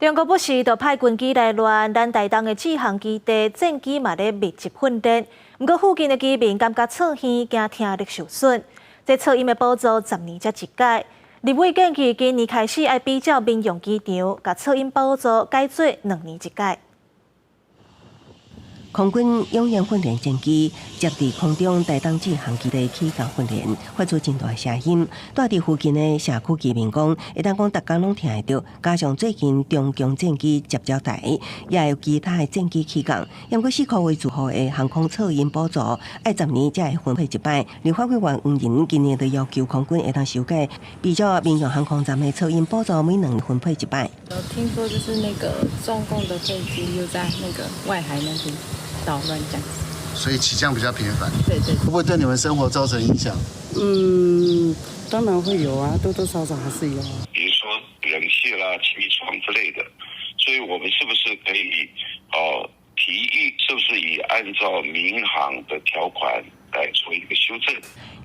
中國不時就派軍機來亂咱台東的志航基地戰機嘛咧密集訓練，毋過附近的居民感覺噪耳，驚聽力受損。這噪音的補助10年才一改。立委建議今年開始愛比照民用機場，共噪音補助改做2年一改。空軍勇鷹訓練戰機接佇空中台東志航基地起降訓練，發出真大聲音。住佇附近的社區居民講，會當講逐工攏聽會著。加上最近中共戰機接招台，也有其他的戰機起降。毋過四箍為住戶的航空噪音補助，愛十年才會分配一擺。立法委員黃仁今年就要求空軍會當修改，比照民用航空站的噪音補助，每2年分配一擺。有聽說就是那個中共的飛機又在那個外海那邊搗亂這樣子，所以起降比較頻繁。對對，會不會對你們生活造成影響？嗯，當然會有啊，多多少少還是有。比如說冷氣啦、氣密窗之類的，所以我們是不是可以哦提議，是不是以按照民航的條款來做一個修正？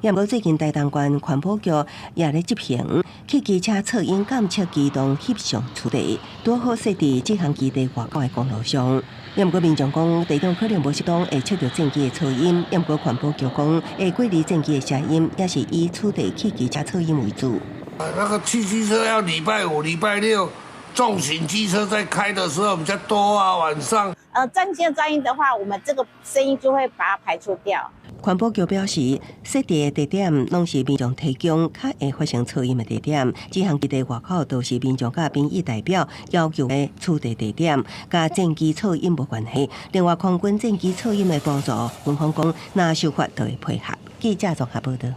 也毋過最近台東縣環保局也咧執行汽機車噪音監測機動翕相處理，拄好設佇志航基地外口的公路上。也毋過民眾講，地長可能無適當會測著戰機的噪音。也毋過環保局講，會過濾戰機的聲音，也是以取締汽機車噪音為主。那個汽機車要禮拜五、禮拜六重型機車在開的時候比較多啊，晚上。戰機的噪音的話，我們這個聲音就會把它排除掉。環保局表示，設置的地點攏是民眾提供較會發生噪音的地點，志航基地外口都是民眾佮民意代表要求的取締地點，佮戰機噪音無關係。另外，空軍戰機噪音的補助，軍方講若修法就會配合。記者綜合報道。